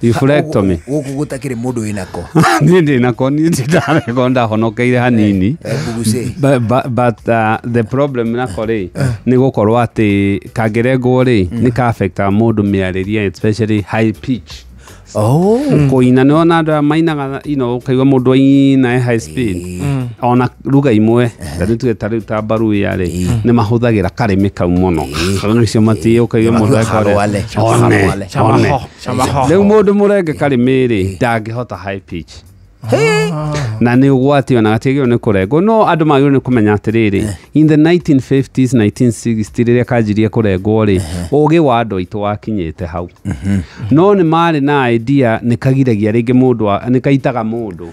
Uvulectomy. Gũkũ gũtakĩrĩ mũndũ wĩnako. Niĩ ndĩ nako, niĩ ndĩndareko, ndahonokeire hanini. Mbugucĩ. But the problem nako rĩ, nĩ gũkorwo atĩ kangĩrengwo rĩ, nĩ ka affectaga mũndũ mĩarĩrie, especially high pitch. Oh. Kũina, nĩ wona andũ aya mainaga, ũkaigua mũndũ aina e high speed, ona ruga imwe ta rĩu tuge ta rĩu ta Baruya rĩ, nĩ mahũthagĩra karĩmĩ kau mũno. Karĩmĩ icio mati ũkaigua mũndũ eka ũrĩa- Harwale. One, Harwale. one. Chamaho. Rĩu mũndũ mũrenge karĩmĩ rĩ, ndangĩhota high pitch na nĩ ũgwati, ona gatiagĩrĩirwo nĩ kũrengwo. No andũ magĩrĩirwo nĩ kũmenya atĩrĩrĩ, in the 1950s, 1960, rĩrĩa kanjirie kũrengwo rĩ, ũgĩ wa andũ aitũ wakinyĩte hau, no nĩ marĩ na idea nĩ kagiragia rĩngĩ mũndũ nĩ kaitaga mũndũ,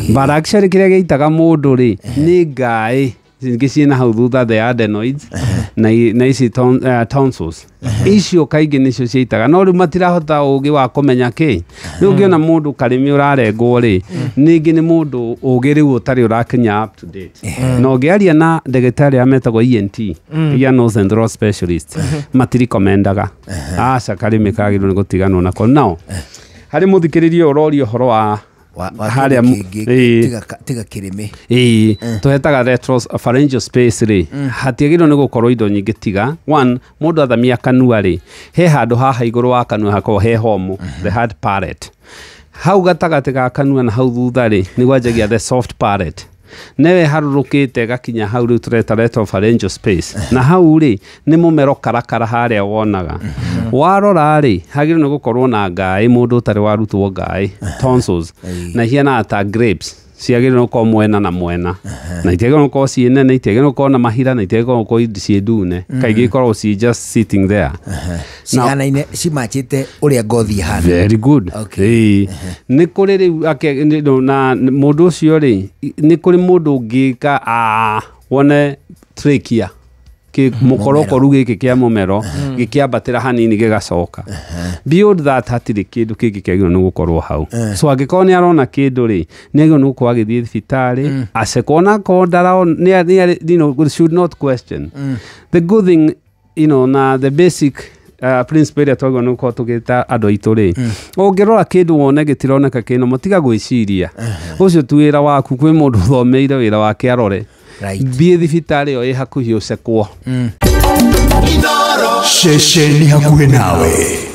but actually kĩrĩa gĩitaga mũndũ rĩ, nĩ ngaĩ ingĩ ciĩna hau thutha, the adenoids na ici tonsils icio kaingĩ nĩcio ciaitaga, no rĩu matirahota ũgĩ wa kũmenya kĩ. Rĩu ũngĩona mũndũ karĩmĩ ũrarengwo rĩ, ningĩ nĩ mũndũ ũgĩ rĩu ũtarĩ ũrakinya up to date, na ũngĩaria na ndagĩtarĩ arĩa metagwo ENT, ear, nose and throat specialist, matirikomendaga aca, karĩmĩ kagĩrĩirwo nĩ gũtiganwo nako. Nao harĩ mũthikĩrĩria ũroria ũhoro wa wa harĩa kĩndũ kĩngĩ, ĩĩ. tiga kĩrĩmĩ. Ĩĩ, tũhetaga retropharyngeal space rĩ, hatiagĩrĩirwo nĩ gũkorwo indo nyingĩ tiga one, mũndũ athamia kanua rĩ, he handũ haha igũrũ wa kanua hakoragwo he homũ, the hard palate. Hau gatagatĩ ga kanua na hau thutha rĩ, nĩ gwanjagia the soft palate, newe harũrũkĩte gakinya hau rĩu tũreta retropharyngeal space, na hau rĩ, nĩ mũmero karakara harĩa wonaga warora rĩ, hagĩrĩirwo nĩ gũkorwo na ngaĩ, mũndũ ũtarĩ warutwo ngaĩ, tonsils, na ihianaga ta grapes, ciagĩrĩirwo gũkorwo mwena na mwena, na itiagĩrĩirwo gũkorwo ciĩ nene, itiagĩrĩirwo gũkorwo na mahira, na itiagĩrĩirwo gũkorwo ciĩ ndune. Kaingĩ ikoragwo ciĩ just sitting there. Cihanaine, cimachĩte ũrĩa ngothi ĩhana. Very good. Okay. Ĩĩ. Nĩ kũrĩ rĩu na mũndũ ũcio rĩ, nĩ kũrĩ mũndũ ũngĩka wone trachea mũkorokoru gĩkĩ kĩa mũmero gĩkĩambatĩra hanini gĩgacoka. Beyond that hatirĩ kĩndũ kĩngĩ kĩagĩrĩirwo nĩ gũkorwo hau. So angĩkorwo nĩ arona kĩndũ rĩ, nĩ agĩrĩirwo nĩ gũkorwo agĩthiĩ thibitarĩ acekwo, onakorwo ndarona should not question. The good thing, na the basic principle ĩrĩa twagĩrĩirwo nĩ gũkorwo tũgĩta andũ aitũ rĩ, ũngĩrora kĩndũ wone gĩtironeka kĩno, tiga gwĩciria ũcio tu wĩra waku, kwĩ mũndũ ũthomeire wĩra wake arore. Thiĩ thibitarĩ ĩyo ĩ hakuhĩ ũcekwo. Ceceni hakuhĩ nawe.